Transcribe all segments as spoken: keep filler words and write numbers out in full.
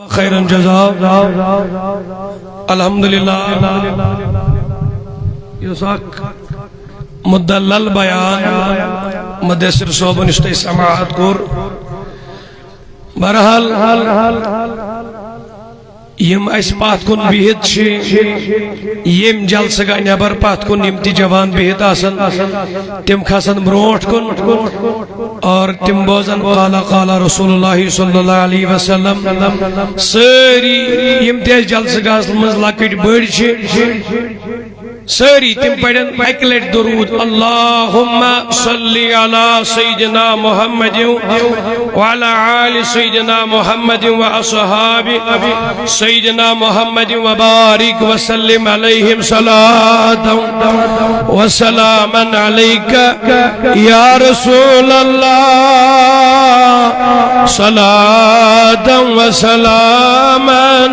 خیرا جزا۔ الحمدللہ، یُس اکھ مدلل بیان مدثر صٲبن یُس تۄہہِ سماعت کوٚر، بہرحال، یِم اسہِ پتھ کُن بِہِتھ چھِ، ییٚمہِ جلسہٕ گاہ نٮ۪بر پتھ کُن یِم تہِ جوان بِہِتھ آسن، تِم کھسن برونٛٹھ کُن اور تِم بوزن قال قال رسول اللہ صلی اللہ علیہ وسلم۔ سٲری یِم تہِ اسہِ جلسہٕ گاہس منٛز لۄکٕٹۍ بٔڑۍ چھِ، سٲری تِم پرن اکہِ لٹہِ درود، اللہم صلی علی سیدنا محمد وعلی آل سیدنا محمد و اصحاب سیدنا محمد وبارک وسلم علیہم صلاة و سلاما علیک یا رسول اللہ، صلاة و سلاما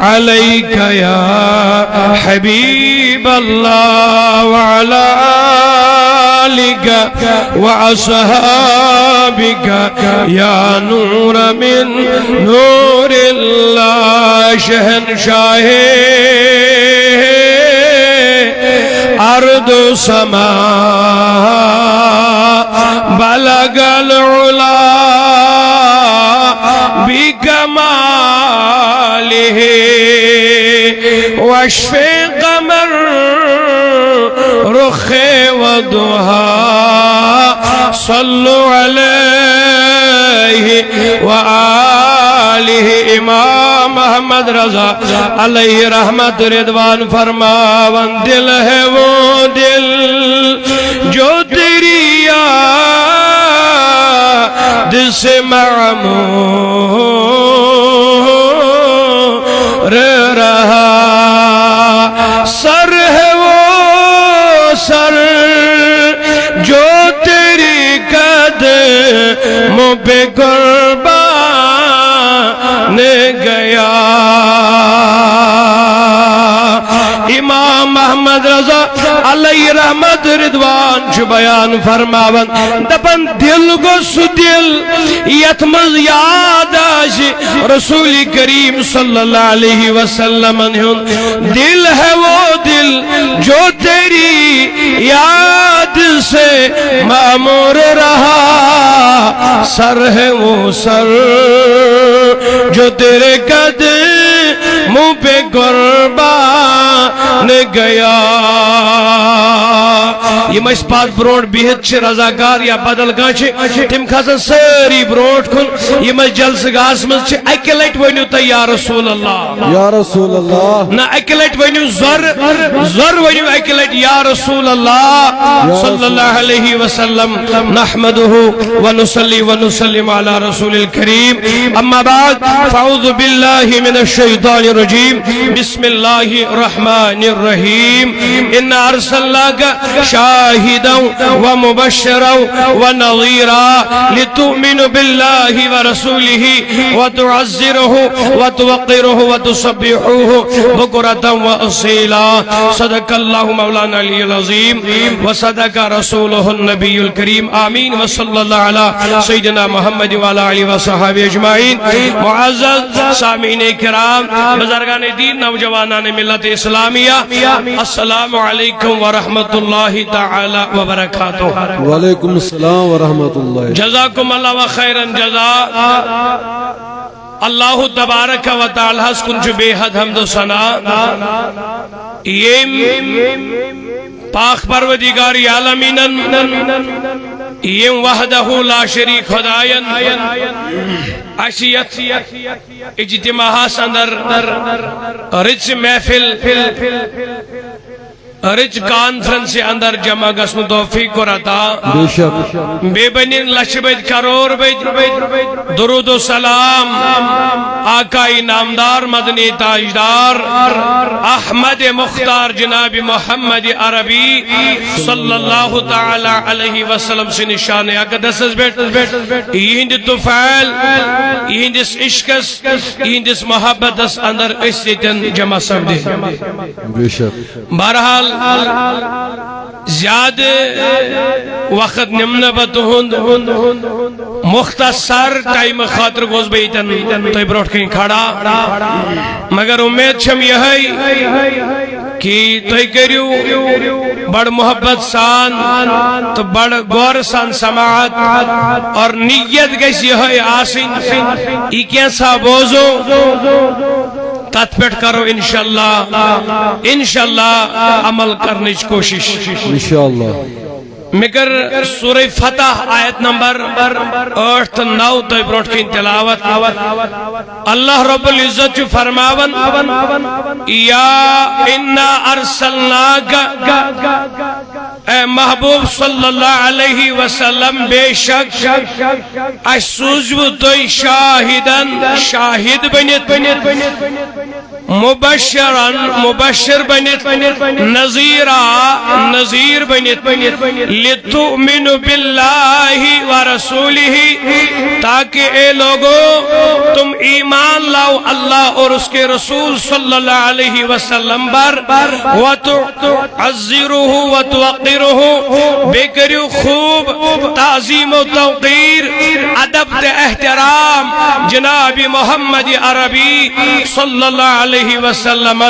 علیک یا حبیب اللہ، وعلی آلک و اصحابک یا نور من نور اللہ۔ شہنشاہ ارض و سما بلغ العلا بکمالہ، واشفق من رخ و ضحا، صلو علیہ و آلہ۔ امام محمد رضا علیہ رحمت رضوان فرماون، دل ہے وہ دل جو تیری یاد سے معمور رہا، سر ہے وہ سر جو تیرے قدموں پہ قربان گیا۔ امام محمد رضا علیہ رحمت رضوان چھُ بیان فرماوان، دپان، دل گوٚو سُہ دل یتھ منٛز یاد آسہِ رسول کریم صلی اللہ علیہ وسلم ہُنٛد۔ دل ہے وہ دل جو تیری یاد سے معمور رہا، سر ہے وہ سر جو تیرے قدموں پہ قربان گیا۔ یِم اسہِ پتھ برونٛٹھ بِہِتھ چھِ رضاکار یا بدل کانٛہہ چھِ، تِم کھسن سٲری برونٛٹھ کُن۔ یِم اسہِ جلسہٕ گاہس منٛز چھِ، اکہِ لٹہِ ؤنِو تُہۍ یا رسول اللہ۔ یا رسول اللہ۔ نہ، اکہِ لٹہِ ؤنِو زر، زر ؤنِو اکہِ لٹہِ یا رسول اللہ یا صلی اللہ علیہ وسلم۔ نحمده ونصلي ونسلم على رسول الكريم۔ أما بعد، فأعوذ بالله من الشيطان الرجيم۔ بسم الله الرحمن الرحيم۔ إنا أرسلناك شاهدا ومبشرا ونذيرا لتؤمنوا بالله ورسوله وتعزروه وتوقروه وتسبحوه بكرة وأصيلا۔ صدق الله مولانا العلي العظيم وصدق رسوله النبي الكريم۔ آمين۔ وصلى الله على سيدنا محمد وعلى آله وصحبه أجمعين۔ معزز سامعین کرام، بزرگان دین، نوجوانان ملت اسلامیہ، السلام علیکم ورحمۃ اللہ تعالی وبرکاتہ۔ وعلیکم السلام ورحمۃ اللہ۔ جزاکم اللہ و خیرا جزا۔ اللہ تبارک و تعالیٰ ہس کُن چھُ بے حد حمد و ثنا، یم پاک پروردگار عالمینن، یم وحدہ لا شریک خداین، اسہِ یتھ اجتماعس اندر رٕژ محفل، رٕژ کانفرنس اندر جمع گژھنُک توفیق کوٚر عطا۔ بے شک۔ بے بنین لچھ بد کرور بد درود و سلام آقای نامدار مدنی تاجدار احمد مختار جناب محمد عربی صلی اللہ تعالی علیہ وسلم سٕنٛدِ شان اقدسس پٮ۪ٹھ، یہنٛدِ طفیل، یہنٛدِس عشقس، یہنٛدِس محبتس اندر أسۍ ییٚتٮ۪ن جمع سپدے۔ بے شک۔ بہرحال، زیادٕ وقت نِمہٕ نہٕ بہٕ تُہُنٛد۔ مختصر ٹائم خاطر گوس بہٕ ییٚتٮ۪ن تۄہہِ برونٛٹھ کَنہِ کھڑا، مگر امید چھم یہے کہ تُہۍ کٔرِو بڑ محبت سان تہٕ بڑ غور سان سماعت، اور نیت گژھِ یہے آسٕنۍ، یہِ کینٛژھا بوزو، تتھ پٮ۪ٹھ کرو انشاءاللہ، انشاءاللہ عمل کرنٕچ کوٗشِش۔ انشاءاللہ۔ مےٚ کٔر سورہ فتح آیت نمبر ٲٹھ تہٕ نو تۄہہِ برونٛٹھ کِنۍ تلاوت۔ اللہ رب العزت چھُ فرماوان، یا انا ارسلناک، اے محبوب صلی اللہ علیہ وسلم، بے شک اسہِ سوٗزوٕ تُہۍ شاہدن، شاہد بٔنِتھ، مبشرن، مبشر بٔنِتھ، نذیرا، نذیر بٔنِتھ، لتؤمنوا باللہ ورسولہ، تاکہ اے لوگو، تم ایمان لاؤ اللہ اور اس کے رسول صلی اللہ علیہ وسلم پر، وتعزروہ وتوقروہ، بیٚیہِ کٔرِو خوب تعظیم و توقیر، ادب تہٕ احترام جناب محمد عربی صلی اللہ علیہ وسلم،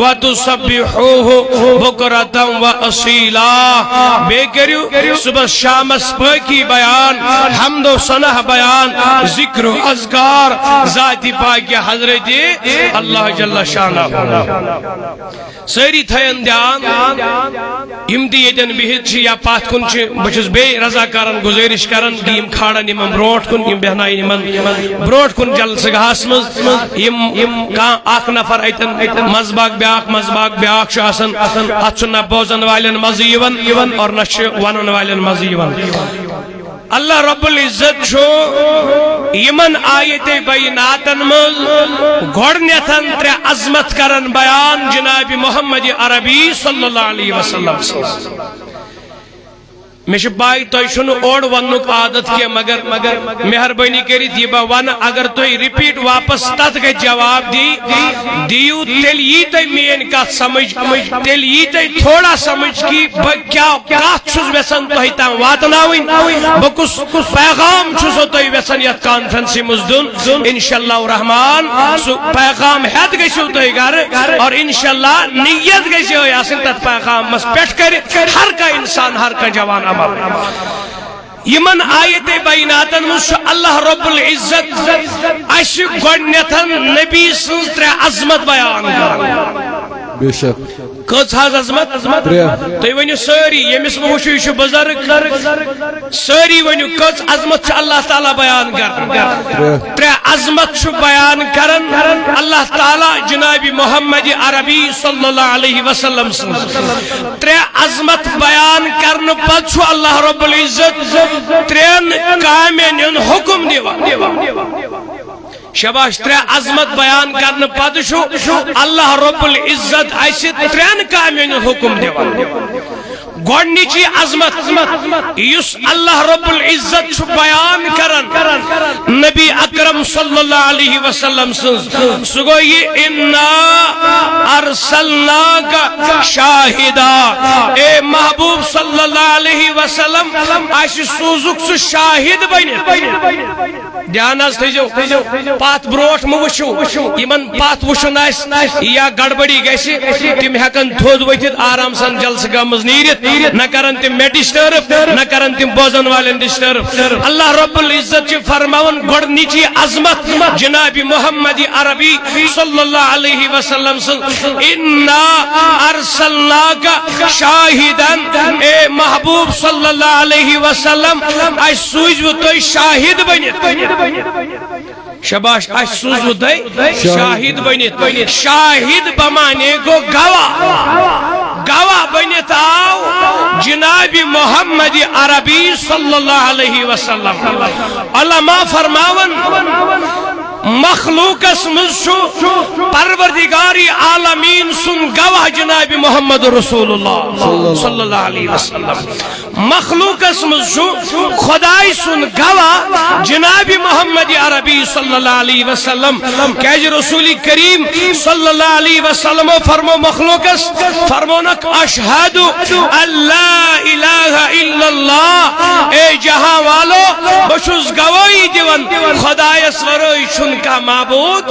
وتسبحوہ بکرۃ و اصیلا، بیٚیہِ کٔرِو صبحس شامس پاکی بیان، حمد و ثنا بیان، ذکر و اذکار ذات پاک حضرت اللہ جل شانہ۔ سٲری تھٲیِن دھیان، یِم تہِ ییٚتٮ۪ن بِہِتھ چھِ یا پتھ کُن چھِ، بہٕ چھُس بیٚیہِ رضاکارن گُزٲرِش کران کہِ یِم کھالن یِمن برونٛٹھ کُن، یِم بیٚہناوِن یِمن برونٛٹھ کُن جلسہٕ گاہس منٛز۔ یِم، یِم کانٛہہ اکھ نفر اتٮ۪ن منٛزباگ بیٛاکھ، منٛزباگ بیٛاکھ چھُ آسان، اتھ چھُ نہ بوزن والٮ۪ن مزٕ یِوان اور نہ چھُ ونن والٮ۪ن مزٕ یِوان۔ اللہ رب العزت چھُ یِمن آیت بیناتن منٛز گۄڈٕنیتھن ترٛےٚ عظمت کران بیان جناب محمد عربی صلی اللہ علیہ وسلم سٕنٛز۔ مےٚ چھِ پاے تۄہہِ چھُنہٕ اورٕ وننُک عادت کینٛہہ، مگر، مگر مہربٲنی کٔرِتھ یہِ بہٕ ونہٕ، اگر تُہۍ رِپیٖٹ واپس تتھ گژھِ جواب دی، دِیِو، تیٚلہِ یی تۄہہِ میٲنۍ کتھ سمجھ، تیٚلہِ یی تۄہہِ تھوڑا سمجھ کہِ بہٕ کیٛاہ کتھ چھُس یژھان تۄہہِ تام واتناوٕنۍ، بہٕ کُس پیغام چھُسو تۄہہِ یژھان یتھ کانفرنسہِ منٛز دیُن۔ انشاءاللہ الرحمن سُہ پیغام ہٮ۪تھ گٔژھِو تُہۍ گرٕ، اور انشاءاللہ نیت گژھِ یِہوٚے آسٕنۍ تتھ پیغامس پٮ۪ٹھ کرِ ہر کانٛہہ انسان، ہر کانٛہہ جوان عمل۔ یِمن آیت بیناتن منٛز چھُ اللہ رب العزت اسہِ گۄڈٕنیتھن نبی سٕنٛز ترٛےٚ عظمت بیان کران۔ بے شک۔ کٔژ حظ عظمت؟ ترٛےٚ۔ تُہۍ ؤنِو سٲری، ییٚمِس بہٕ وٕچھِو، یہِ چھُ بُزرگ۔ سٲری ؤنِو، کٔژ عظمت چھِ اللہ تعالیٰ بیان کران؟ ترٛےٚ۔ ترٛےٚ عظمت چھُ بیان کران اللہ تعالیٰ جناب محمد عربی صلی اللہ علیہ وسلم سٕنٛز۔ ترٛےٚ عظمت بیان کرنہٕ پتہٕ چھُ اللہ رب العزت ترٛٮ۪ن کامٮ۪ن ہُنٛد حُکم دِوان۔ شاباش، ترٛےٚ عظمت بیان کرنہٕ پتہٕ چھُ اللہ رب العزت اسہِ ترٛٮ۪ن کامٮ۪ن ہُنٛد حُکم دِوان۔ گۄڈٕنِچی عظمت یُس اللہ رب العزت چھُ بیان کران نبی اکرم صلی اللہ علیہ وسلم سٕنٛز، سُہ گوٚو یہِ، انا ارسلناک شاہدا، اے محبوب صلی اللہ علیہ وسلم، اسہِ سوٗزُکھ ژٕ شاہد بٔنِتھ۔ دھیان حظ تھٲیزیو، پتھ برونٛٹھ مہٕ وٕچھِو، یِمن پتھ وٕچھُن آسہِ یا گڑبڑی گژھِ، تِم ہٮ۪کن تھوٚد ؤتھِتھ آرام سان جلسہٕ گاہ منٛز نیٖرِتھ، نہ کرن تِم مےٚ ڈسٹرب، نہ کرن تِم بوزن والٮ۪ن ڈسٹرب۔ اللہ رب العزت چھِ فرماوان گۄڈٕنِچی عظمت جناب محمد عربی صلی اللہ علیہ وسلم سٕنٛز، انا ارسلناک شاہدن، اے محبوب صلی اللہ علیہ وسلم، اسہِ سوٗزوٕ تُہۍ شاہد بٔنِتھ۔ شاباش، اسہِ سوٗزوٕ تُہۍ شاہد۔ شاہد بٔنِتھ۔ شاہد بمانے گوٚو گواہ۔ گواہ بٔنِتھ آو جناب محمد عربی صلی اللہ علیہ وسلم۔ علماء فرماوان، مخلوقس منٛز چھُ پروردگار عالمین سُنٛد گواہ جناب محمد رسول اللہ صلی اللہ علیہ وسلم۔ مخلوقس منٛز چھُ خداے سُنٛد گواہ جناب محمد عربی صلی اللہ علیہ وسلم۔ کیازِ رسول کریم صلی اللہ علیہ وسلم فرمو مخلوقس، فرمونکھ، "اشہد ان لا الہ الا اللہ"، اے جہاں والو، بہٕ چھُس گوٲہی دِوان خدایس ورٲے چھُنہٕ کانٛہہ معبود۔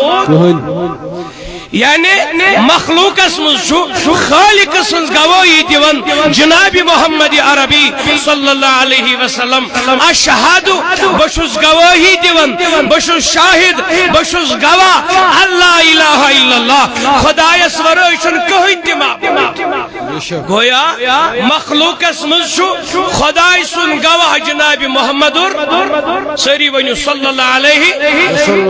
یعنی مخلوقس منٛز چھُ خالق سٕنٛز گوٲہی دِوان جناب محمد عربی صلی اللہ علیہ وسلم۔ اشہد، بہٕ چھُس گوٲہی دِوان، بہٕ چھُس شاہد، بہٕ چھُس گواہ، اللہ الہ الا اللہ، خدایس ورٲے چھُنہٕ کٕہٕنۍ تہِ معبود۔ گویا مخلوقس منٛز چھُ خداے سُنٛد گواہ جناب محمد، سٲری ؤنِو صلی اللہ علیہ،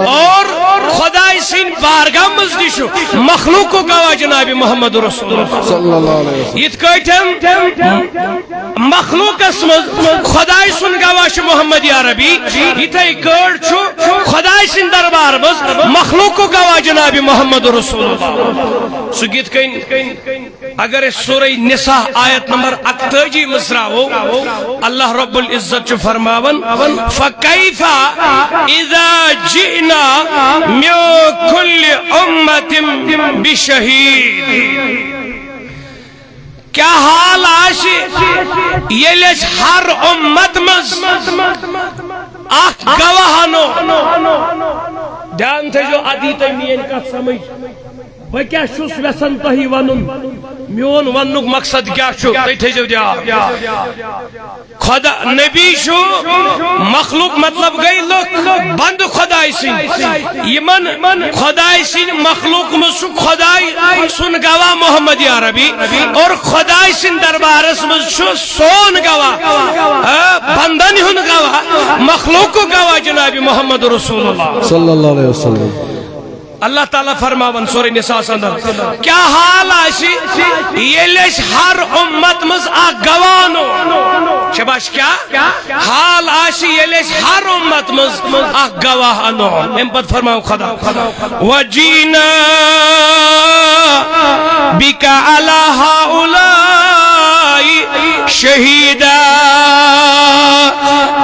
اور خداے سٕنٛدِ بارگاہ منٛز تہِ چھُ مخلوقُک گواہ جناب محمد رسول اللہ۔ صلی اللہ علیہ وسلم۔ یِتھ کٲٹھۍ مخلوقس منٛز خداے سُنٛد گواہ چھُ محمد عربی، یِتھے کٲٹھۍ چھُ خداے سٕنٛدِ دربار منٛز مخلوقُک گواہ جناب محمد رسول اللہ۔ سُہ کِتھ کٔنۍ؟ اگر أسۍ سورہ نساء آیت نمبر اکتٲجی مٔژراوو، اللہ رب العزت چھُ فرماوان، "فکیف اذا جئنا من کل امۃ بشہید"۔ کیا حال آسہِ ییٚلہِ أسۍ ہر امت منٛز اکھ گواہ انو؟ دھیان تھٲیزیو، ادی تُہۍ میٲنۍ کتھ سمجھ۔ بہٕ کیٛاہ چھُس یژھان تۄہہِ ونُن؟ میون وننُک مقصد کیٛاہ چھُ؟ تُہۍ تھٲیزیو دھیان۔ خدا نبی چھُ مخلوق، مطلب گٔے لُکھ، بندٕ خداے سٕنٛدۍ۔ یِمن خداے سٕنٛدۍ مخلوق منٛز چھُ خداے سُنٛد گواہ محمد عربی، اور خداے سٕنٛدِ دربارس منٛز چھُ سون گواہ، آ، بندن ہُنٛد گواہ، مخلوقُک گواہ جناب محمد رسول اللہ۔ صلی اللہ علیہ وسلم۔ اللہ تعالیٰ فرماوان سورہ نساء اندر، کیا حال آسہِ ییٚلہِ أسۍ ہر امت منٛز اکھ گواہ انو؟ شاباش، کیا حال آسہِ ییٚلہِ أسۍ ہر امت منٛز اکھ گواہ انو؟ امہِ پتہٕ فرماو خدا، "وجینا بک علی ہؤلاء شہیدا"۔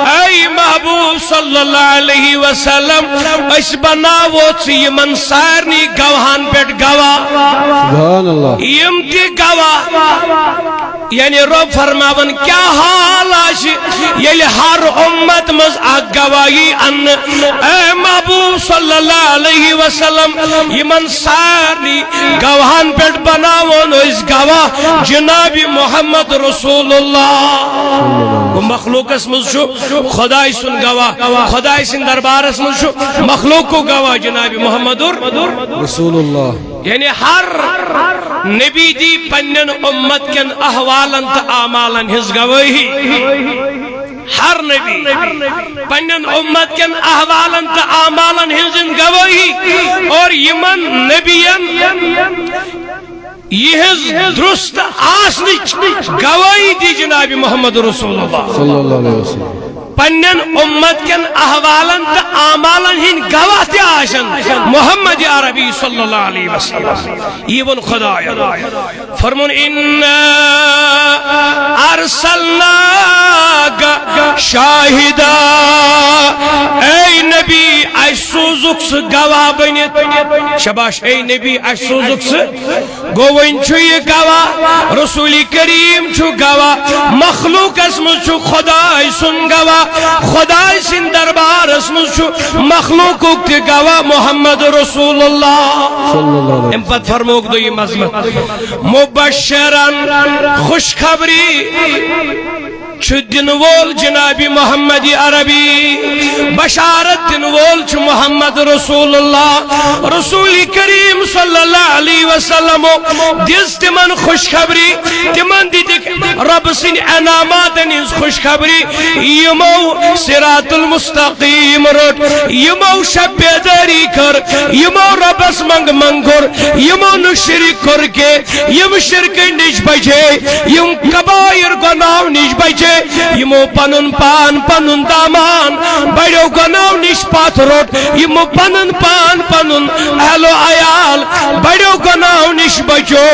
اے محبوب صلی اللہ علیہ وسلم، أسۍ بناوو ژٕ یِمن سارنٕے گواہن پٮ۪ٹھ گواہ۔ سبحان اللہ۔ یِم تہِ گواہ۔ یعنی رب فرماوان، کیا حال آسہِ ییٚلہِ ہر امت منٛز اکھ گواہی انہٕ۔ اے محبوب صلی اللہ علیہ وسلم، یِمن سارنٕے گواہن پٮ۪ٹھ بناوون أسۍ گواہ جناب محمد رسول اللہ۔ گوٚو مخلوقس منٛز چھُ خداے سُنٛد گواہ، خداے سٕنٛدِ دربارس منٛز چھُ مخلوقُک گواہ جناب محمد رسول اللہ۔ یعنی ہر نبی دی پننٮ۪ن امت کٮ۪ن احوالن تہٕ اعمالن ہٕنٛز گوٲہی۔ ہر نبی پننٮ۪ن امت کٮ۪ن احوالن تہٕ اعمالن ہٕنٛز گوٲہی، اور یِمن نبین یِہٕنٛز درست آسنٕچ گوٲہی دی جناب محمد رسول اللہ۔ صلی اللہ علیہ وسلم۔ پننٮ۪ن امت کٮ۪ن احوالن تہٕ اعمالن ہٕنٛدۍ گواہ تہِ آسن محمد عربی صلی اللہ علیہ وسلم۔ یہِ ووٚن خدایَن۔ فرمون، "انا ارسلناک شاہدا"۔ اے نبی، اسہِ سوٗزُکھ ژٕ گواہ بٔنِتھ۔ شاباش، اے نبی، اسہِ سوٗزُکھ ژٕ۔ گوٚو وۄنۍ چھُ یہِ گواہ، رسول کریم چھُ گواہ، مخلوقس منٛز چھُ خداے سُنٛد گواہ، خداے سٕنٛدِ دربارس منٛز چھُ مخلوقُک تہِ گواہ محمد رسول اللہ۔ صلی اللہ علیہ وسلم۔ امہِ پتہٕ فرمووُکھ دوٚیِم عظمت، مبشرن، خوشخبری چھُ دِنہٕ وول جناب محمد عربی، بشارت دِنہٕ وول چھُ محمد رسول اللہ۔ رسول کریم صلی اللہ علیہ وسلمو دِژ تِمن خوشخبری، تِمن دِتِکھ رۄب سٕنٛدۍ انعاماتن ہٕنٛز خوشخبری، یِمو صراط المستقیم رٔٹ، یِمو شب بیدٲری کٔر، یِمو رۄبس منٛگ منٛگ کوٚر، یِمو نہٕ شرک کوٚر کینٛہہ، یِم شرکہٕ نِش بچے، یِم کبائر گۄناہو نِش بچے، یِمو پنُن پان، پنُن دامان بڑیو گۄناہو نِش پتھ روٚٹ، یِمو پنُن پان، پنُن اہل و عیال بڑیو گۄناہو نِش بچو،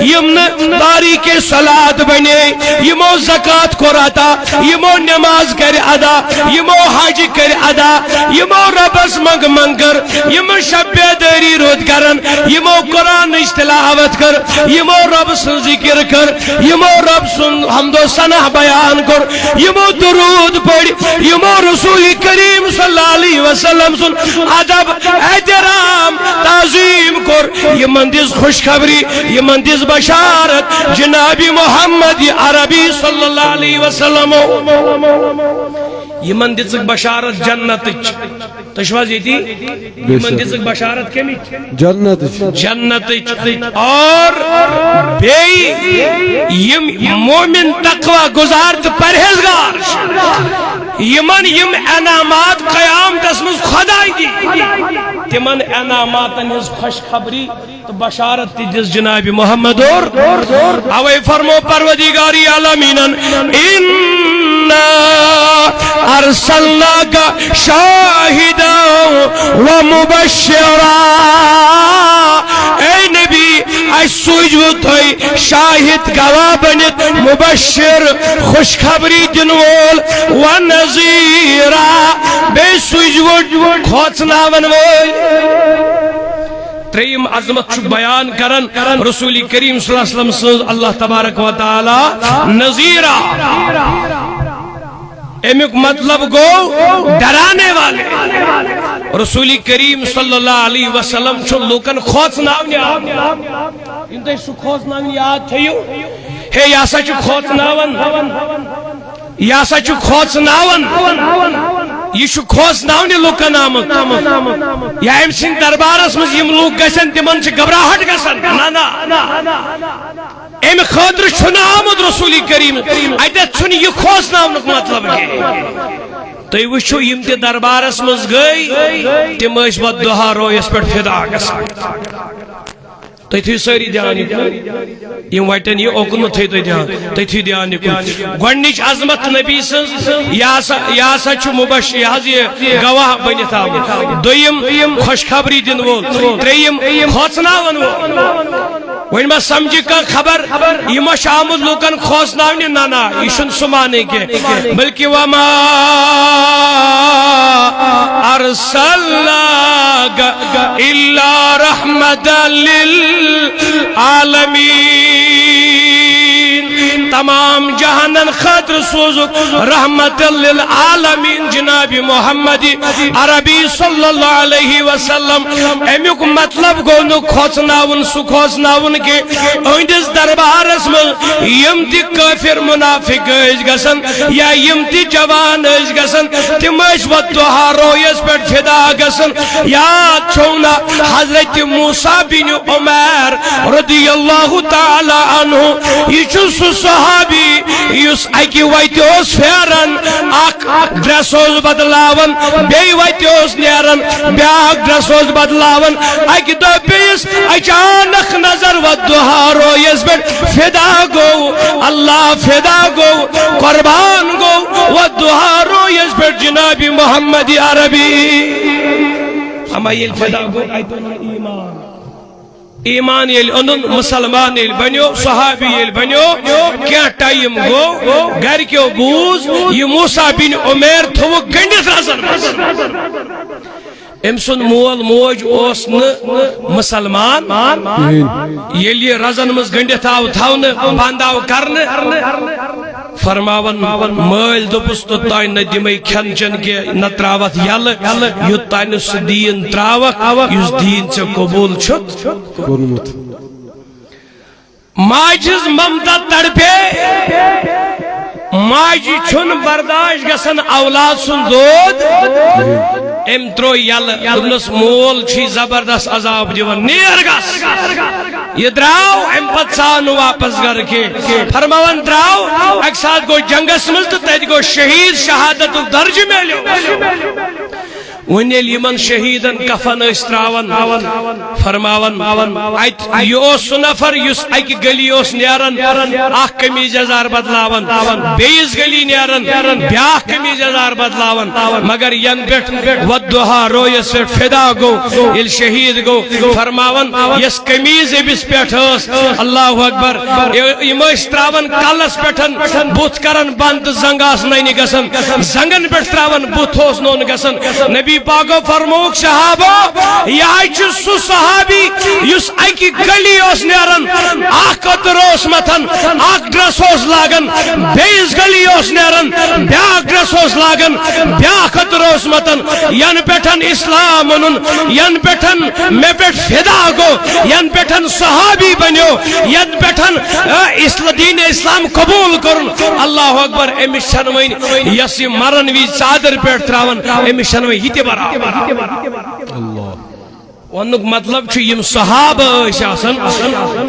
یِم نہٕ تارک صلات بنے، یِمو زکوٰۃ کوٚر عطا، یِمو نماز کرِ ادا، یِمو حج کرِ ادا، یِمو رۄبس منٛگ منٛگ کٔر، یِمو شب بیدٲری روٗد کران، یِمو قرآنٕچ تلاوت کٔر، یِمو رۄب سٕنٛز ذکر کٔر، یِمو رۄب سُنٛد حمد و ثنا بیان کوٚر، یِمو درود پٔرۍ، یِمو رسول کریم صلی اللہ علیہ وسلم سُنٛد ادب، احترام، تعظیم کوٚر، یِمن دِژ خوشخبری، یِمن دِژ بشارت جناب محمد عربی صلی اللہ علیہ وسلم۔ یِمن دِژٕکھ بشارت جنتٕچ۔ تُہۍ چھِو حظ ییٚتی؟ یِمن دِژٕکھ بشارت کَمِچ؟ جنتٕچ۔ جنتٕچ۔ اور بیٚیہِ یِم مومن، تقوی گزار تہٕ پرہیزگار چھِ، یِمن یِم انعامات قیامتس منٛز خۄداے دِتۍ، تِمن انعاماتن ہٕنٛز خوشخبری تہٕ بشارت تہِ دِژ جناب محمد اور۔ اوے فرمو پروردگار عالمینن، انا ارسلناک شاہدا و مبشرا۔ اے نبی، اسہِ سوٗزوٕ تۄہہِ شاہد گواہ بٔنِتھ، مبشر، خوشخبری دِنہٕ وول، و نذیرا، بیٚیہِ سوٗزوٕ کھوژناون وٲلۍ۔ ترٛیٚیِم عظمت چھُ بیان کران رسول کریم صلی اللہ علیہ وسلم سٕنٛز، اللہ تبارک و تعالیٰ نذیرا۔ امیُک مطلب گوٚو ڈرانے والے۔ رسول کریم صلی اللہ علیہ وسلم چھُ لوٗکن کھوژناونہِ آمُت۔ یِم تۄہہِ سُہ کھوژناونہِ یاد تھٲیِو، ہے، یہِ ہسا چھُ کھوژناوان۔ یہِ ہسا چھُ کھوژناوان، یہِ چھُ کھوژناونہِ لُکن آمُت۔ یا أمۍ سٕنٛدِ دربارس منٛز یِم لُکھ گژھن، تِمن چھِ گھبراہٹ گژھان۔ نہ، نہ، اَمہِ خٲطرٕ چھُنہٕ آمُت رسول کریم۔ اَتٮ۪تھ چھُنہٕ یہِ کھوژناونُک مطلب کینٛہہ۔ تُہۍ وٕچھِو، یِم تہِ دربارس منٛز گٔے، تِم ٲسۍ وَتھ دُہا رویس پٮ۪ٹھ فدا گژھان۔ تُہۍ تھٲیِو سٲری دھیان یہِ کُن۔ یِم وَٹن یہِ اوکُن مہ تھٲیِو تُہۍ دھیان۔ تُہۍ تھٲیِو دھیان یہِ کُن۔ گۄڈٕنِچ عظمت نبی سٕنٛز، یہِ ہسا، یہِ ہسا چھُ مُبش-، یہِ حظ یہِ گواہ بٔنِتھ آمُت۔ دوٚیِم، خوشخبری دِنہٕ وول۔ ترٛیٚیِم، کھوژناوَن وول۔ وۄنۍ ما سمجھِ کانٛہہ خبر، یہِ ما چھُ آمُت لوٗکن کھوژناونہِ؟ نہ، نہ، یہِ چھُنہٕ سُہ معنی کینٛہہ۔ بلکہِ وما ارسلناک الا رحمة للعالمین۔ تمام جہانن خٲطرٕ سوٗزُکھ رحمة للعالمین جناب محمد عربی صلی اللہ علیہ وسلم۔ امیُک مطلب گوٚو نہٕ کھوژناوُن، سُہ کھوژناوُن کینٛہہ۔ أہنٛدِس دربارس منٛز یِم تہِ کٲفر منافق ٲسۍ گژھان یا یِم تہِ جوان ٲسۍ گژھان، تِم ٲسۍ وَتھ دُہا رویس پٮ۪ٹھ فدا گژھان۔ یاد چھو نا حضرت موسیٰ بن عمیر رضی اللہ تعالیٰ عنہ، یہِ چھُ سُہ صحابی یُس اکہِ وتہِ اوس پھیران، اکھ ڈریس اوس بدلاوان، بیٚیہِ وتہِ اوس نیران، بیاکھ ڈریس اوس بدلاوان۔ اکہِ دۄہ پیٚیِس اچانک نظر وَتھ دُہا رویس پٮ۪ٹھ، فدا گوٚو، اللہ فدا گوٚو، قربان گوٚو وَتھ دُہا رویس پٮ۪ٹھ جناب محمد عربی۔ اما ییٚلہِ فدا گوٚو، اتہِ اوٚنُن ایمان۔ ایمان ییٚلہِ اوٚنُن، مسلمان ییٚلہِ بنیو، صحابی ییٚلہِ بنیو، کینٛہہ ٹایم گوٚو، گرِکیو بوٗز، یہِ موسیٰ بن عمیر تھوٚوُکھ گٔنڈِتھ رزن منٛز۔ أمۍ سُنٛد مول موج اوس نہٕ مسلمان۔ کِہیٖنۍ۔ ییٚلہِ یہِ رزن منٛز گٔنڈِتھ آو تھاونہٕ، بنٛد آو کرنہٕ، فرماوان، مٲلۍ دوٚپُس، توٚتام نہ دِمے کھٮ۪ن چٮ۪ن کینٛہہ، نہ ترٛاوَتھ یَلہٕ، یوٚتام نہٕ سُہ دیٖن ترٛاوَکھ، یُس دیٖن ژےٚ قبوٗل چھُتھ۔ کوٚرمُت۔ ماجہِ ہٕنٛز ممتا تڑپے۔ ماجہِ چھُنہٕ برداشت گژھان اولاد سُنٛد دود۔ أمۍ ترٛوو یَلہٕ، دوٚپنَس، "مول چھُے زبردست عذاب دِوان، نیر گژھ۔" یہِ درٛاو، اَمہِ پتہٕ ژاو نہٕ واپس گرٕ کینٛہہ۔ فرماوان درٛاو، اَکہِ ساتہٕ گوٚو جنگس منٛز تہٕ تَتہِ گوٚو شہیٖد، شہادتُک درجہٕ میلیو۔ وۄنۍ ییٚلہِ یِمن شہیٖدن کفن ٲسۍ ترٛاوان، فرماوان، اَتہِ یہِ اوس سُہ نفر یُس اَکہِ گلی اوس نیران، اکھ قمیٖض یزار بدلاوان، بیٚیِس گلی نیران، بیٛاکھ قمیٖض یزار بدلاوان، مگر ینہٕ پٮ۪ٹھ والضحیٰ رویس پٮ۪ٹھ فدا گوٚو، ییٚلہِ شہیٖد گوٚو، فرماوان، یۄس قمیٖض أمِس پٮ۪ٹھ ٲس، اللہ اکبر، یہِ-، یِم ٲسۍ ترٛاوان کلس پٮ۪ٹھ، بُتھ کران بنٛد تہٕ زنٛگ آسہٕ ننہِ گژھان، زنٛگن پٮ۪ٹھ ترٛاوان بُتھ اوس نوٚن گژھان۔ نبی پاکو فرمووُکھ، صحابہ، یہِ حظ چھُ سُہ صحابی یُس اکہِ گلی اوس نیران، اکھ کتٕر اوس متھان، اکھ ڈریس اوس لاگان، بیٚیِس گلی اوس نیران، بیٛاکھ ڈریس اوس لاگان، بیٛاکھ کتٕر اوس متھان۔ ینہٕ پٮ۪ٹھ اسلام اوٚنُن، ینہٕ پٮ۪ٹھ مےٚ پٮ۪ٹھ فدا گوٚو، ینہٕ پٮ۪ٹھ صحابی بنیو، ینہٕ پٮ۪ٹھ، آ، اسل-، دین اسلام قبول کوٚرُن، اللہ اکبر، أمِس چھنہٕ وۄنۍ، یۄس یہِ مرن وِزِ ژادر پٮ۪ٹھ ترٛاوان، أمِس چھنہٕ وۄنۍ یہِ تہِ برابر۔ اللہ۔ وننُک مطلب چھُ، یِم صحابہٕ ٲسۍ آسان،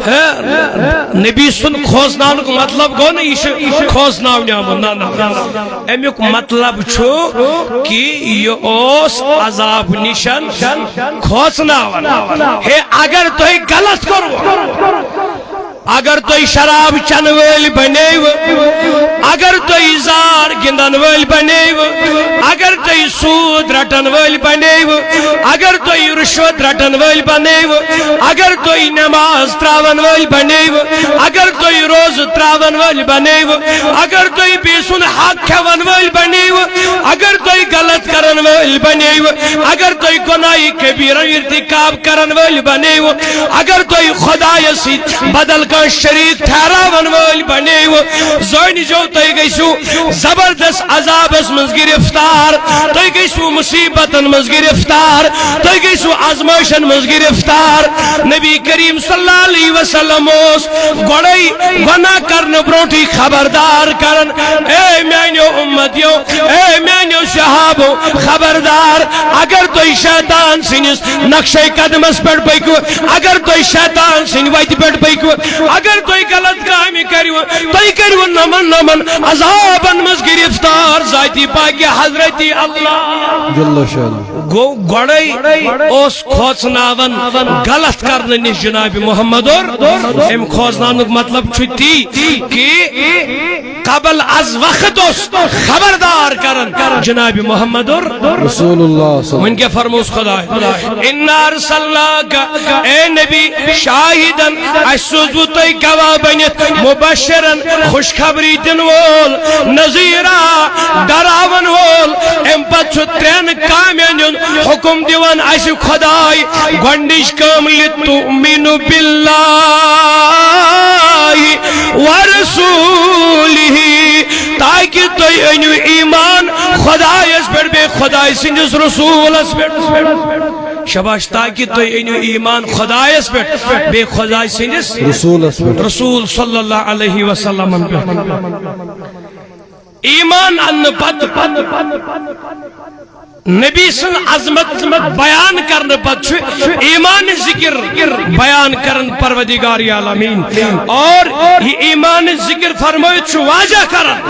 ہے، نبی سُنٛد کھوژناونُک مطلب گوٚو نہٕ یہِ چھُ کھوژناونہِ آمُت، نہ، نہ۔ اَمیُک مطلب چھُ کہِ یہِ اوس عذاب نِشن کھوژناوان۔ ہے، اگر تۄہہِ غلط کوٚروٕ، اگر تُہۍ شراب چنہٕ وٲلۍ بنیوٕ، اگر تُہۍ زار گِنٛدن وٲلۍ بنیوٕ، اگر تُہۍ سوٗد رٹن وٲلۍ بنیوٕ، اگر تُہۍ رُشوت رٹن وٲلۍ بنیوٕ، اگر تُہۍ نماز تراون وٲلۍ بنیوٕ، اگر تُہۍ روزٕ تراون وٲلۍ بنیوٕ، اگر تُہۍ بیٚیہِ سُنٛد حق کھٮ۪ون وٲلۍ بنیوٕ، اگر تُہۍ غلط کرن وٲلۍ بنیوٕ، اگر تُہۍ گۄناہہِ کبیرہ ارتکاب کرن وٲلۍ بنیوٕ، اگر تُہۍ خدایس سۭتۍ بدل کانٛہہ شریک ٹھہراون وٲلۍ بنیوٕ، زٲنۍزیو، تُہۍ گٔژھِو زبردست عذابس منٛز گرفتار، تُہۍ گٔژھِو مصیبتن منٛز گرفتار، تُہۍ گٔژھِو آزمٲیشن منٛز گرفتار۔ نبی کریم صلی اللہ علیہ وسلم اوس گۄڈے گۄناہ کرنہٕ برونٹھٕے خبردار کران، اے میانیو امتیو، اے میانیو صحابو، خبردار، اگر تُہۍ شیطان سٕنٛدِس نقشے قدمس پٮ۪ٹھ پٔکِو، اگر تُہۍ شیطان سٕنٛدِ وتہِ پٮ۪ٹھ پٔکِو، اگر تُہۍ غلط کامہِ کٔرِو، تُہۍ کٔرِو نمن نمن عذابن منٛز گرفتار ذاتِ پاکِ حضرتِ اللہ۔ جل شانہ۔ گوٚو گۄڈے اوس کھوژناوان غلط کرنہٕ نِش جناب محمد اور۔ اَمہِ کھوژناونُک مطلب چھُ تی کہِ قبل از وقت اوس خبردار کران جناب محمد اور۔ رسول اللہ صلی اللہ علیہ وسلم۔ وۄنۍ کیٛاہ فرموس خداے؟ انا ارسلناک، اے نبی، شاہدن، اسہِ سوٗزوٕ تۄہہِ گواہ بٔنِتھ، مبشرن، خوشخبری دِنہٕ وول، نذیرا، ڈراون وول۔ امہِ پتہٕ چھُ ترٛٮ۪ن کامٮ۪ن ہُنٛد حکم دِوان اسہِ خداے۔ گۄڈنِچ کٲم، لتؤمنوا باللہ ورسولہ، تاکہ تُہۍ أنِو ایمان خدایس پٮ۪ٹھ بیٚیہِ خداے سٕنٛدِس رسولس پٮ۪ٹھ۔ شاباش، تاکہ تُہۍ أنِو ایمان خدایس پٮ۪ٹھ بیٚیہِ خداے سٕنٛدِس رسولس پٮ۪ٹھ۔ رسول صلی اللہ علیہ وسلمن پٮ۪ٹھ۔ ایمان اننہٕ پتہٕ، نبی سٕنٛز عظمت بیان کرنہٕ پتہٕ چھُ ایمان ذکر بیان کران پروردگار عالمین۔ اور یہِ ایمان ذکر فرمٲیِتھ چھُ واضح کران،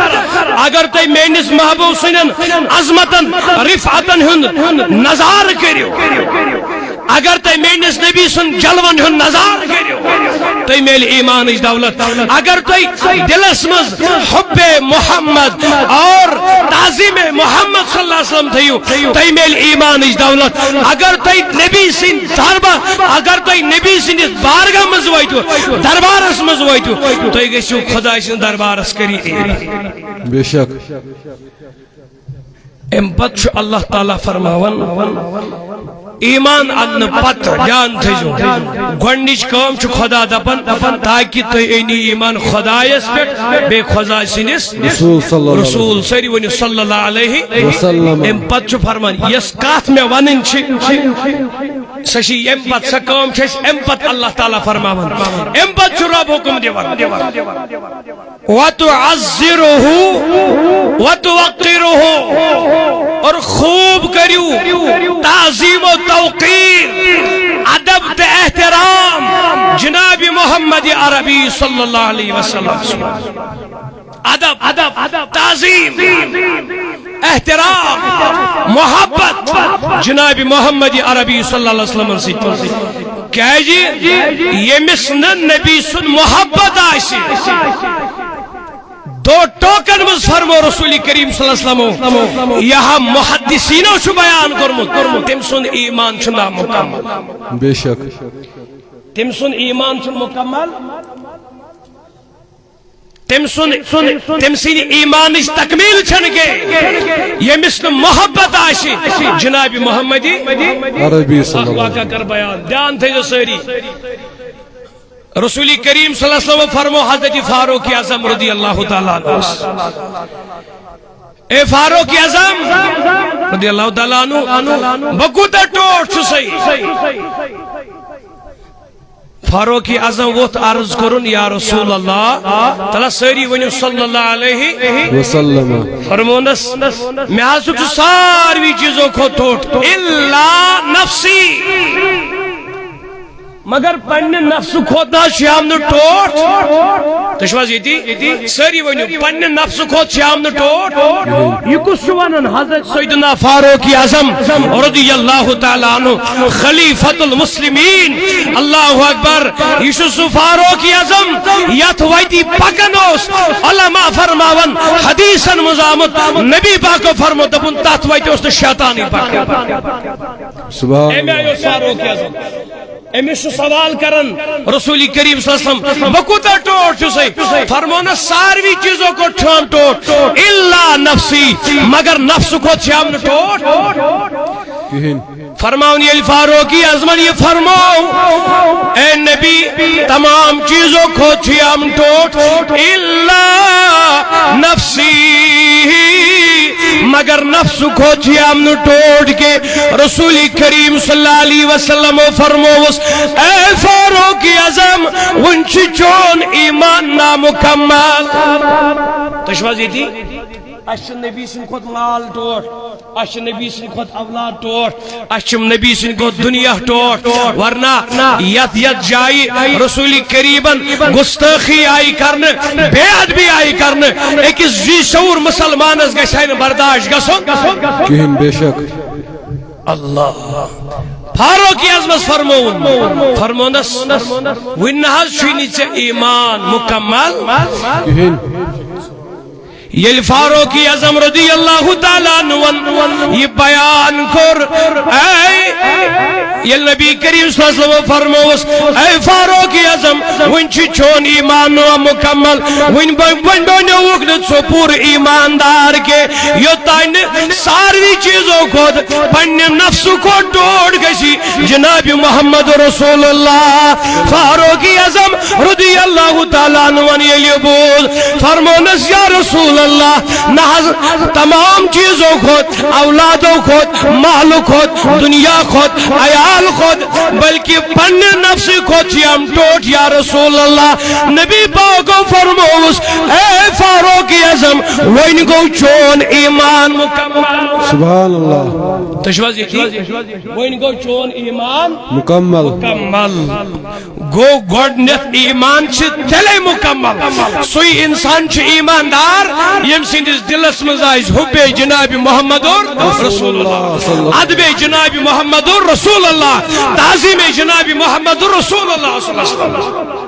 اگر تُہۍ میٲنِس محبوب سٕنٛدٮ۪ن عظمتن، رفعتن ہُنٛد نظارٕ کٔرِو، اگر تُہۍ میٲنِس نبی سُنٛد جلون ہُنٛد نظارٕ کٔرِو، تُہۍ میلہِ ایمانٕچ دولت۔ اگر تُہۍ دلس منٛز حب محمد اور تعظیم محمد صلی اللہ علیہ وسلم تھٲیِو، تُہۍ میلہِ ایمانٕچ دولت۔ اگر تُہۍ نبی سٕنٛدِ دربار، اگر تُہۍ نبی سٕنٛدِس بارگاہ منٛز وٲتِو، دربارس منٛز وٲتِو، تُہۍ گٔژھِو خداے سٕنٛدِس دربارس قریب۔ بے شک۔ امہِ پتہٕ چھُ اللہ تعالیٰ فرماوان، ایمان اننہٕ پتہٕ، دھیان تھٲیزیو، گۄڈنِچ کٲم چھُ خدا دپان، تاکہ تُہۍ أنِو ایمان خدایس پٮ۪ٹھ، بیٚیہِ خدا سٕنٛدِس رسول صلی اللہ علیہ وسلم۔ رسول، سٲری ؤنِو صلی اللہ علیہ وسلم۔ امہِ پتہٕ چھُ فرمان، یۄس کتھ مےٚ ونٕنۍ چھِ، سۄ چھِ ییٚمہِ پتہٕ، سۄ کٲم چھِ اَسہِ اَمہِ پتہٕ اللہ تعالیٰ فرماوان۔ اَمہِ پتہٕ چھُ رب حُکُم دِوان۔ وَتُعَزِّرُهُ وَتُوَقِّرُهُ، اور خوب کٔرِو تعظیم و توقیر، ادب تہٕ احترام جناب محمد عربی صلی اللہ علیہ وسلم۔ ادب، تعظیم، احترام، محبت جناب محمد عربی صلی اللہ علیہ وسلم سۭتۍ۔ کیازِ ییٚمِس نہٕ نبی سُنٛد محبت آسہِ، دو ٹوکن منٛز فرمو رسول کریم صلی اللہ علیہ وسلمو، یہاں محدثینو چھُ بیان کوٚرمُت، تٔمۍ سُنٛد ایمان چھُ نامکمل۔ بے شک۔ تٔمۍ سُنٛد ایمان چھُ مکمل۔ تٔمۍ سُنٛد، تٔمۍ سٕنٛدِ ایمانٕچ تکمیل چھنہٕ کینٛہہ، ییٚمِس نہٕ محبت آسہِ جناب محمد عربی صلی اللہ علیہ وسلم۔ کر بیان، دھیان تھٲیِو سٲری۔ رسول کریم صلی اللہ علیہ وسلم فرمو حضرت فاروق اعظم رضی اللہ تعالیٰ عنہ، اے فاروق اعظم رضی اللہ تعالیٰ عنہ، بہٕ کوٗتاہ ٹوٹھ چھُسے؟ فاروق اعظم ووٚتھ عرض کوٚرُن، یا رسول اللہ، تلا سٲری ؤنِو صلی اللہ علیہ وسلم۔ فرمونس، مےٚ حظ چھُ ساروی چیٖزو کھۄتہٕ ٹوٹھ، الا نفسی، مگر پننہِ نفسہٕ کھۄتہٕ نہ حظ چھُ ہم نہٕ ٹوٹھ۔ تُہۍ چھِو حظ ییٚتی؟ سٲری ؤنِو، پننہِ نفسہٕ کھۄتہٕ چھُ ہم نہٕ ٹوٹھ۔ یہِ کُس چھُ ونان؟ حضرت سیدنا فاروق اعظم رضی اللہ تعالیٰ عنہ، خلیفۃ المسلمین۔ اللہ اکبر۔ یہِ چھُ سُہ فاروق اعظم، یتھ وتہِ پکان اوس۔ علماء فرماوان، حدیثن منٛز آمُت، نبی پاکو فرمو، دوٚپُن، تتھ وتہِ اوس نہٕ شیطانٕے پکان۔ سبحان اللہ۔ امہِ آیہِ اوس فاروق اعظم۔ أمِس چھُ سوال کران رسول کریم صلی اللہ علیہ وسلم، بہٕ کوٗتاہ ٹوٹھ چھُسے؟ فرمونس، ساروی چیٖزو کھۄتہٕ چھُ ہم ٹوٹھ، الا نفسی، مگر نفسہٕ کھۄتہٕ چھُ ہم نہٕ ٹوٹھ۔ کِہیٖنۍ۔ فرماوُن ییٚلہِ فاروق اعظمن یہِ فرموو، اے نبی، تمام چیٖزو کھۄتہٕ چھُ ہم ٹوٹھ، الا نفسی، مگر نفسہٕ کھۄتہٕ چھُ ہم نہٕ ٹوٹھ کینٛہہ۔ رسول کریم صلی اللہ علیہ وسلم فرمووس، اے فاروق اعظم، وُنہِ چھُ چون ایمان نامکمل۔ تُہۍ چھِو حظ ییٚتی؟ اَسہِ چھُ نبی سٕنٛدِ کھۄتہٕ مال ٹوٹھ، اَسہِ چھُ نبی سٕنٛدِ کھۄتہٕ اولاد ٹوٹھ، اَسہِ چھُ نبی سٕنٛدِ کھۄتہٕ دُنیا ٹوٹھ، ورنہ یتھ یتھ جایہِ رسول کریمن گستٲخی آیہِ کرنہٕ، بے ادبی آیہِ کرنہٕ، أکِس ذی شعور مسلمانس گژھِ ہے نہٕ برداشت گژھُن۔ کِہیٖنۍ، بے شک۔ اللہ۔ فاروق اعظمس فرمووُن، فرمونس، وُنہِ نہ حظ چھُے نہٕ ژےٚ ایمان مکمل۔ کِہیٖنۍ۔ ییٚلہِ فاروق اعظم رضی اللہ تعالیٰ عنہن یہِ بیان کوٚر، اے، ییٚلہِ نبی کریم صلی اللہ علیہ وسلم فرمووس، اے فاروق اعظم، وُنہِ چھُ چون ایمان نامکمل، وُنہِ بن-، وُنہِ بنیووُکھ نہٕ ژٕ پوٗرٕ ایماندار کینٛہہ، یوٚتانۍ نہٕ ساروی چیٖزو کھۄتہٕ پننہِ نفسہٕ کھۄتہٕ ٹوٹھ گژھی جناب محمد رسول اللہ۔ فاروق اعظم رضی اللہ تعالیٰ عنہ ییٚلہِ بوٗز، فرمونس، یا رسول اللہ، نہ حظ، تمام چیٖزو کھۄتہٕ، اولادو کھۄتہٕ، مالہٕ کھۄتہٕ، دُنیا کھۄتہٕ، عیال کھۄتہٕ، بلکہ پننہِ نفسہٕ کھۄتہٕ چھِ ہم ٹوٹھ، یا رسول اللہ۔ نبی پاکو فرمووُس، اے فاروق اعظم، وۄنۍ گوٚو چون ایمان مکمل۔ سبحان اللہ۔ تُہۍ چھِو حظ ییٚتی؟ وۄنۍ گوٚو چون ایمان مکمل۔ مکمل۔ گوٚو گۄڈٕنیتھ ایمان چھِ تیٚلے مکمل۔ سُے انسان چھُ ایماندار، ییٚمہِ سٕنٛدِس دِلس منٛز آسہِ حُبے جناب محمد رسول اللہ، ادبے جناب محمد رسول اللہ، تعظیمے جناب محمد رسول اللہ صلی اللہ علیہ وسلم۔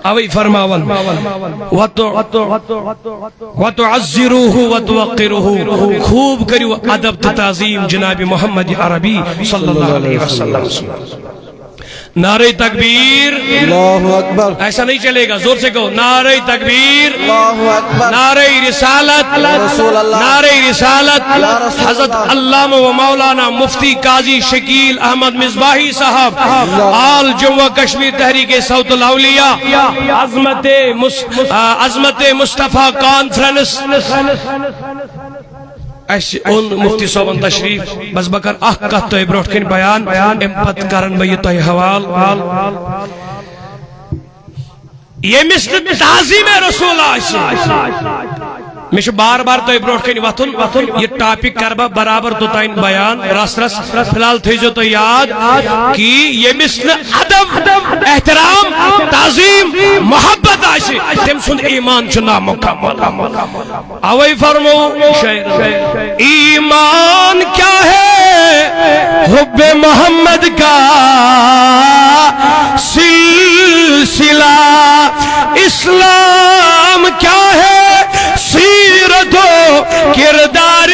اوے فرماون، وَتُ-، وَتُعَزِّرُوهُ وَتُوَقِّرُوهُ، خوب کٔرِو ادب تہٕ تعظیم جناب محمد عربی صلی اللہ علیہ وسلم۔ نعرہ تکبیر۔ اللہ اکبر۔ ایسا نہیں چلے گا، زور سے کہو، نعرہ تکبیر۔ اللہ اکبر۔ نعرہ رسالت۔ رسول اللہ۔ نعرہ رسالت۔ یا رسول اللہ۔ حضرت علامہ و مولانا مفتی قاضی شکیل احمد مصباحی صاحب، اللہ۔ آل جموں و کشمیر تحریک صوت الاولیاء، عظمت مص-، آ، عظمت مصطفیٰ کانفرنس۔ اسہِ اوٚن مفتی صٲبن تشریف، بس بہٕ کرٕ اکھ کتھ تۄہہِ برونٛٹھ کنہِ بیان، امہِ پتہٕ کرن بہٕ یہِ تۄہہِ حوالہٕ۔ ییٚمِس نہٕ تعظیٖم رسول آسہِ، مےٚ چھُ بار بار تۄہہِ برونٛٹھ کنہِ وۄتھُن، یہِ ٹاپک کرٕ بہٕ برابر توٚتام بیان رس رس۔ فی الحال تھٲیزیو تُہۍ یاد کہ ییٚمِس نہٕ ادب، احترام، تعظیٖم، محبت آسہِ، تٔمۍ سُنٛد ایمان چھُ نامکمل۔ اوے فرمو شاعر، ایمان کیا ہے؟ حب محمد کا سلسلہ، اسلام کیا ہے؟ سیرت و کردار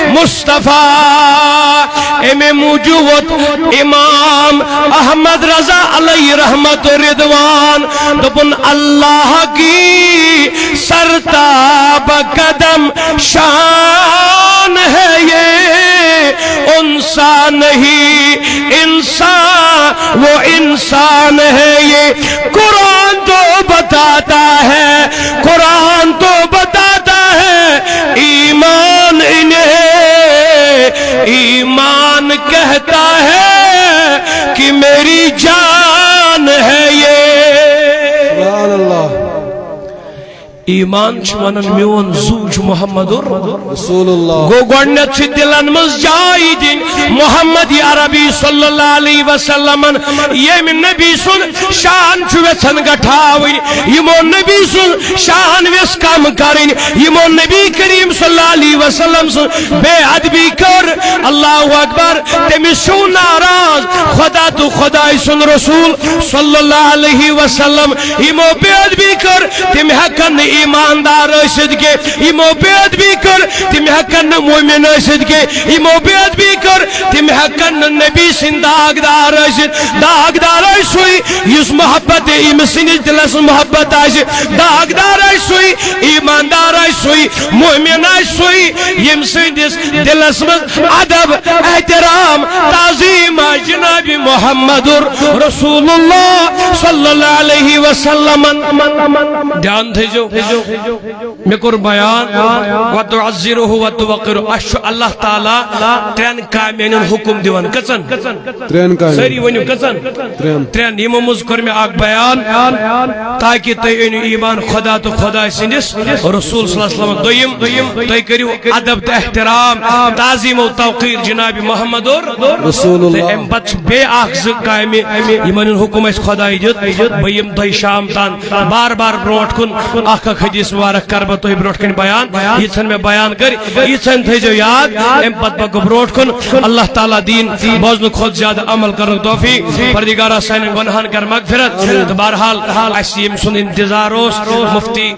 مصطفیٰ۔ امے موجود امام احمد رضا علیہ رحمت و رضوان دوٚپُن، اللہ کی سرتاب قدم شان ہے یہ، انسان نہیں، انسان، وہ انسان ہے یہ۔ قرآن تو بتاتا ہے، قرآن تو بتاتا ہے، ایمان انہیں، ایمان کہتا ہے کہ میری جان ہے یہ۔ سبحان اللہ۔ ایمان چھُ ونان میون زو چھُ محمد رسول اللہ۔ گوٚو گۄڈٕنٮ۪تھ چھِ دِلن منٛز جاے دِنۍ محمد عربی صلی اللہ علیہ وسلمن، ییٚمہِ نبی سُنٛد شان چھُ یژھان گٹھاوٕنۍ، یِمو نبی سُنٛد شان ویژھ کم کرٕنۍ، یِمو نبی کریم صلی اللہ علیہ وسلم سٕنٛز بے ادبی کٔر۔ اللہ اکبر۔ تٔمِس چھُو ناراض خدا تہٕ خداے سُنٛد رسول صلی اللہ علیہ وسلم۔ یِمو بے ادبی کٔر، تِم ہٮ۪کن نہٕ ایماندار ٲسِتھ کینٛہہ۔ یِمو بے ادبی کٔر، تِم ہٮ۪کن نہٕ مومن ٲسِتھ کینٛہہ۔ یِمو بے ادبی کٔر، تِم ہٮ۪کن نہٕ نبی سٕنٛدۍ داغدار ٲسِتھ۔ داغدار آسہِ سُے، یُس محبت، ییٚمِس سٕنٛدِس دِلس منٛز محبت آسہِ۔ داغدار آسہِ سُے، ایماندار آسہِ سُے، مومن آسہِ سُے، ییٚمہِ سٕنٛدِس دِلس منٛز ادب، احترام، تعظیم آسہِ جناب محمد رسول اللہ صلی اللہ علیہ وسلم۔ دھیان تھٲیزیو۔ مےٚ کوٚر بیان، وتعزره وتوقره۔ اَسہِ چھُ اللہ تعالیٰ ترٛٮ۪ن کامٮ۪ن ہُنٛد حُکُم دِوان۔ کٔژن؟ ترٛٮ۪ن کامٮ۪ن۔ سٲری ؤنِو کٔژن؟ ترٛٮ۪ن۔ ترٛٮ۪ن۔ یِمو منٛز کوٚر مےٚ اکھ بیان، تاکہ تُہۍ أنِو ایمان خدا تہٕ خداے سٕنٛدِس رسول صلی اللہ علیہ وسلم۔ دوٚیِم، تُہۍ کٔرِو ادب تہٕ احترام، تعظیم و توقیر جناب محمد رسول اللہ۔ تہٕ اَمہِ پتہٕ چھِ بیٚیہِ اکھ زٕ کامہِ، یِمن ہُنٛد حُکُم اَسہِ خداے دیُت۔ بہٕ یِمہٕ تۄہہِ شام تام بار بار برونٛٹھ کُن، اکھ اکھ حدیث مبارک کرٕ بہٕ تۄہہِ برونٛٹھ کنہِ بیان۔ ییٖژہن مےٚ بیان کٔرۍ، ییٖژہن تھٲیزیو یاد۔ امہِ پتہٕ پکو برونٛٹھ کُن۔ اللہ تعالیٰ دِیِن بوزنہٕ کھۄتہٕ زیادٕ عمل کرنُک توفیق۔ پردگارا سانٮ۪ن گۄنہن کر مغفرت۔ تہٕ بہرحال، اسہِ ییٚمہِ سُنٛد انتظار اوس، مفتی